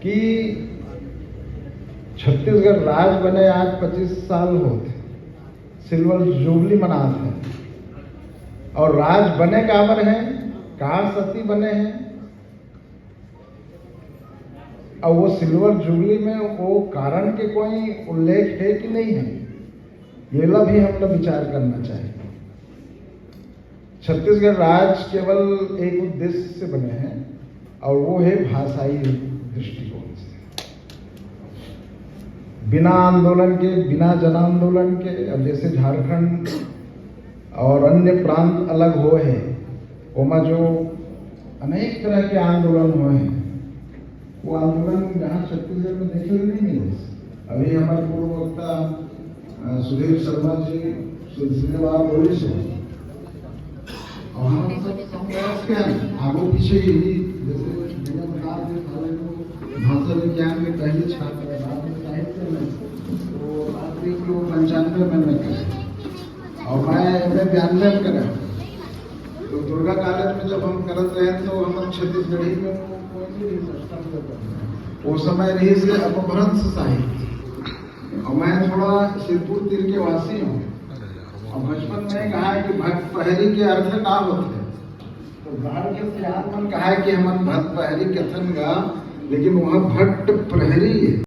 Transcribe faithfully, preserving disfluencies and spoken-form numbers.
कि छत्तीसगढ़ राज बने आज पच्चीस साल होत हे, सिल्वर जुबली मनात हे। अउ राज बने काबर हे, का सेती बने हे, अउ वो सिल्वर जुबली में वो कारण के कोई उल्लेख हे कि नहीं हे, ये ला भी हमला विचार करना चाहिए। छत्तीसगढ़ राज केवल एक उद्देश्य से बने हे, अउ वो हे भाषाई दृष्टिकोण से। बिना आंदोलन के, बिना जन आंदोलन के, अब जैसे झारखंड अउ अन्य प्रांत अलग होए हे, ओमा जो अनेक तरह के आंदोलन होए हे, वो आंदोलन यहाँ छत्तीसगढ़ में देखे ला नहीं मिले। अभी हमारे पूर्व वक्ता, अ, सुधीर शर्मा जी सिलसिलेवार बोले से, अउ हम सब, हम प्रयास के हैं, आगू पीछे ही, जैसे मैंने बता दिया, सारे को भाषा विज्ञान में पहले छात्र है, बाद में साहित्य में, तो आप देख लो, पंचानवे में मैं करे, अउ मैं एम ए बयानवे में करे। तो दुर्गा कॉलेज में जब हम करत रहे, तो हम छत्तीसगढ़ी में वो कोई भी नहीं समझता था। वो समय रहिस हे अपभ्रंश साहित्य। अउ मैं थोड़ा सिरपुर तीर के वासी हूँ। अउ बचपन में कहा है कि भटपहरी के अर्थ का होथे। तो घर के सियान मन कहा है कि हमन भटपहरी कथन गा, लेकिन वहाँ भट प्रहरी हे।